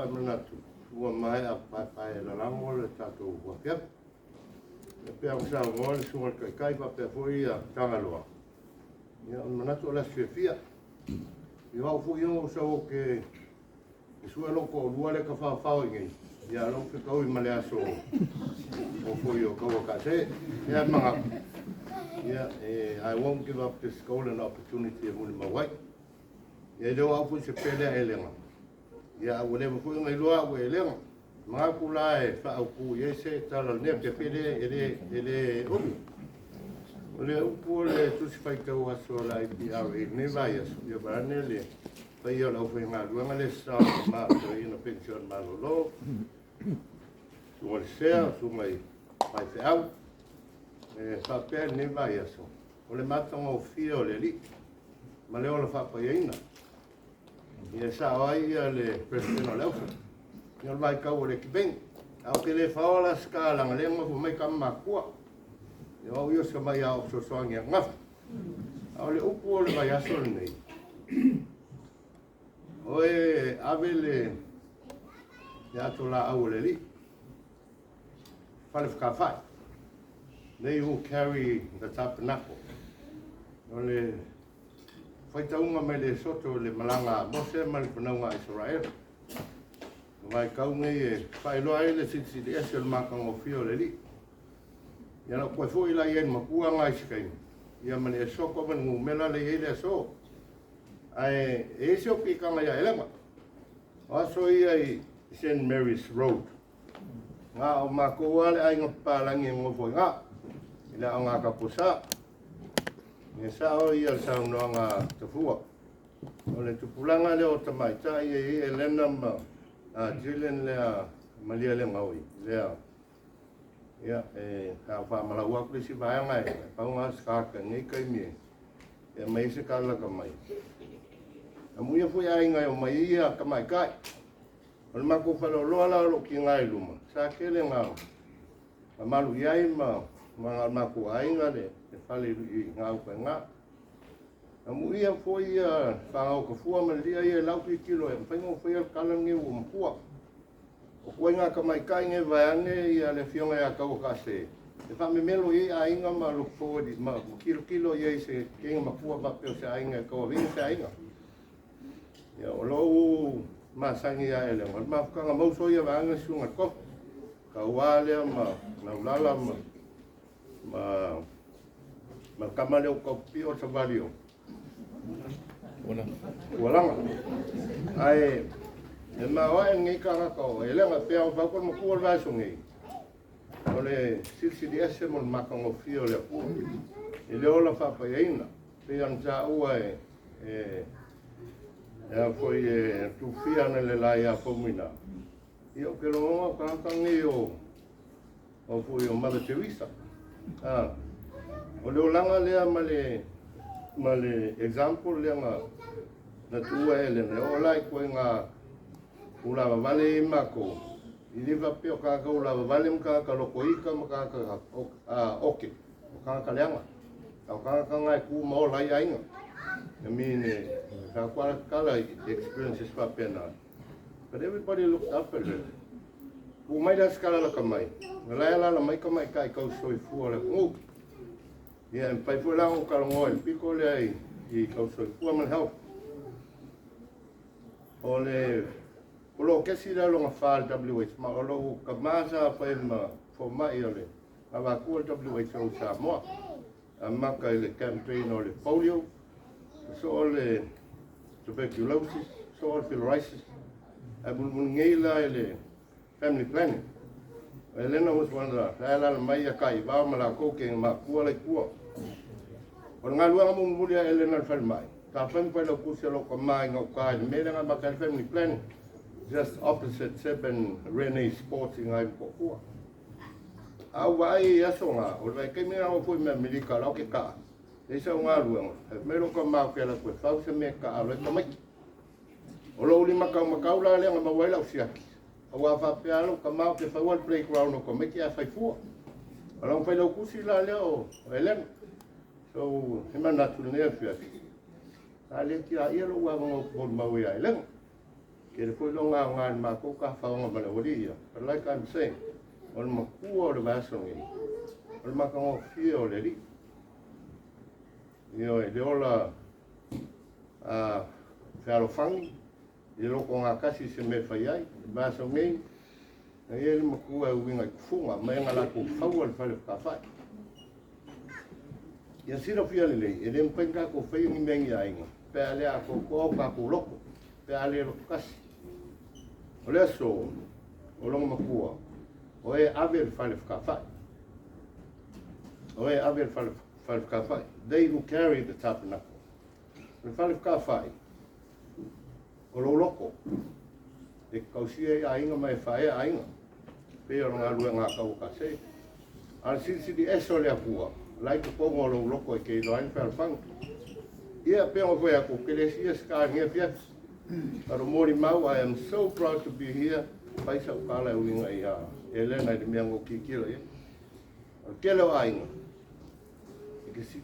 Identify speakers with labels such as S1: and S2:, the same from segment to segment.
S1: Ae manatu ua maea paepae lalago le tatou afiafi. E pei ona saunoa le susuga i le Taitai faapea foi ia Tagaloa, ia o le manatu o le aso fiafia. Ia o au foi ia na ou sau ou te sue lou toalua lea e tafaofao i inei, ia o lea ou te fetaui ma le aso o foi o Tauakaase. Ia e manatu, ia I won't give up this golden opportunity e mulimau ai. Ia e le o au foi se pele a Elega, ia a ua leva foi ona iloa au e Elega. Manatu la e faaautu i ai se tala o lenei afiafi, e le, e le umi. O le upu o le Tusi Faitau Aso a le IPRA i lenei vaiaso, ia vaeane le paia o le aufaigaluega le sa o tama o toeaina penisione malolo, susuga i le sea, susuga i faifeau. E faapea i lenei vaiaso, o le matagofie o le Alii ma le ola faapaiaina. Ia e sao ai ia le Peresetene o le Ausa. Ia o le vaitau o le Kiveni. Ae ou te le faoa la se tala leaga o lea e nofo mai tama matutua. Ia o au ia o si tamai ao fesoasoani ananafi. A o le upu o le vaiaso lenei, o e ave le ato laau o le Alii, fale fetalafai. They who carry the tabernacle. O le faitauga mai le Esoto i le malaga a Mose ma le fanauga a Isaraelu. O vaitau nei e faailoa ai le silisili ese o le matagofie o le Alii. Ia na ou toe foi la i ai i le matua na i se taimi, ia ma le Esoto ma le numera lea e i ai le aso. Ae e i ai si ou piitaga ia Elema. O aso ia i St. Mary's Road. Na o matou lava le aiga papalagi e nonofo i ina, i le aoga Tapuasa. E sao ia le saunoaga a Tafua. O le tupulaga lea o tamaitai e i ai Elena ma Jillian lea Malielegaoi lea. Ia, e faamalau atu le isi vaega e pau lena o se tagata i lenei taimi e aumai ai se tala lata mai. Amuia foi aiga e omai ai ia tamaitai. O le matou faleoloa la o lo o tiga i luma, sa tele na malu i ai ma na o le matou aiga le fale i gauta i ina. Amuia foi ia fanau Tafua ma Lelia ia i lau tilotilo e mafai ona ou faia le tala lenei ua ou matua. O ituaiga tamaitai nei vaeane ia le afioga ia Tauakaase e faamemelo i ai aiga ma look forward ma tilotilo i ai i se teine matua faapea o se aiga e tauaveina se aiga. Ia, o lou masani ia Elena, o le mafutaga mauso ia vaeane le susuga i le Kofi. Taua lea ma Laulala ma ma le tama lea o Taupipio o le savali o Tualaga. Ae e maoae lenei tagata o Elena, pei ona fai atu le matua o le vaiaso nei, o le silisili ese ma le matagofie o le Atua i le ola faapaiaina, pei ona taua e e a foi e tufia ana le la ia Faumuina. Ia ou te logona o tagata nei o foi o Mother Teresa. O le olaga lea ma le example lea na tuua e Elena, e oo la i ituaiga ulavavale ia i matou, e le faapea o tagata ulavavale ma tagata lotoita ma tagata oke, o tagata leaga. A o tagata na e tu ma ola ai aiga. I mean, e fai atu lava le tala i experiences faapena. But everybody looked up at her. Tuu mai la se tala lata mai, o la e alaala mai tamaitai tausisoifua o le atunuu. Ia, e mafai foi la ona ou talanoa i le pito lea i tausisoifua ma le health. O le polokesi lea lona fa a le WHO, ma o lou tama sa fai ma fomai o le avatu a le WHO i Samoa. Amata i le campaign o le polio, sosoo le tuberculosis, sosoo le filariasis, ae mulimuli nei la i le family planning. O Elena was one of the, la e alaala mai ia Taivao ma latou ke mafua la i tua. O le galuega mulimuli a Elena i le falemai, sa fai ma failautusi a lou tama i gauta i le mea lea na amata ai le family planning, just opposite Seb and Rene Sports i ina i Motootua. A ou vaai i aso na, o le vaitaimi lena na ou foi mai Amerika o la ou te kaa, leai sau galuega, fai mai lou tama ou te alu atu e fau se mea e taalo ai tamaiti. O lou limataumatau la lea na maua ai lau siaki, aua a faapea lava lou tama ou te faua le playground o tamaiti ae fai fua. O lau failautusi la lea o Elena. So, he manatu i lenei afiafi, sa le tiaia lou avanoa ou te molimau ai ia Elena. Tele foi lona aoga i le matou tafaoga ma le aualii ia. But like I'm saying, o le matua o le vaiaso lenei, o le matagofie o le Alii. Ioe, le ola fealofani, i le lotogatasi i se mea e fai ai. Le vaiaso nei, na i ai le matua e uiga i tufuga, ma e na latou faua le fale fetāfa'i. Ia silafia lelei, e le mafai ona tatou faia ni mea i ni aiga, pe a le atoatoa o tatou loto, pe a le lototasi. O le aso, o lona matua, o e ave le fale fetāfa'i. O e ave le fale fetāfa'i. They who carry the tabernacle. O le fale fetāfa'i, o lou loto, e tausia ai aiga ma e faaea aiga. Pei o le galuega a tau o kase. A le silisili ese o le Atua, la i totonu o lou loto e te iloa ai le fealofani. Ia, pe o foi atu, ke le sia se ka ngia fiafi. But o molimau, I am so proud to be here. Fai sau tala e uiga ia Elena i le mea na ou tilotilo i ai. O le tele o aiga,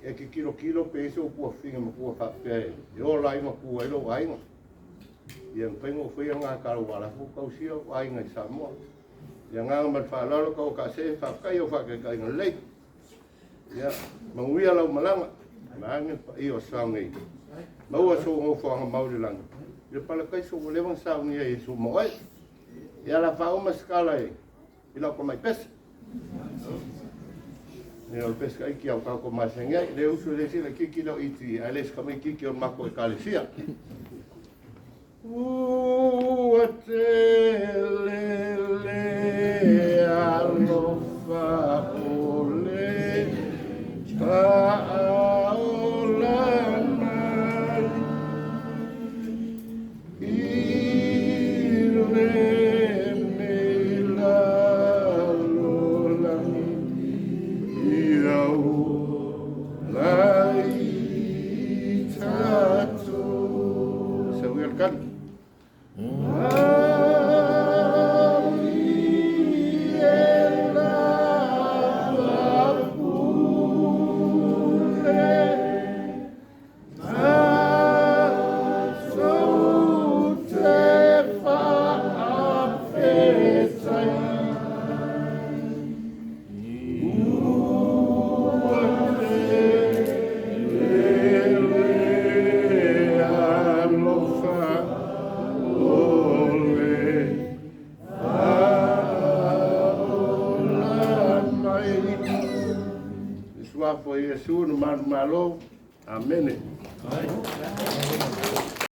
S1: e ke kilokilo pe i se upua fafine matua faapea e ola ai ma tu ai lou aiga. Ia mafai ona ou faia lena tala ua la foi tausia o aiga i Samoa. Ia agaga ma le faaaloalo tau kaase, faafetai o faataitaiga lelei. Ia, manuia lau malaga. Vaeane le paia o Saogei. Maua sou nofoaga mau i le lagi. I le parataiso ua leva ona saunia e Iesu mo oe. Ia la faauma se tala i lau tamai pese. Ia o le pese kaiti au tatou masani ai. Le usu le isi le kiki leo iti, ae le se tamaititi o le matou ekalesia. Ua tele le alofa o le faaola mai i lenei lalolagi ia ola i tatou. Sauia le kali. Malie lava pule, tatou te faafetai. Ua tele le alofa o le faaola mai. Le suafa o Iesu na manumalo. Amene.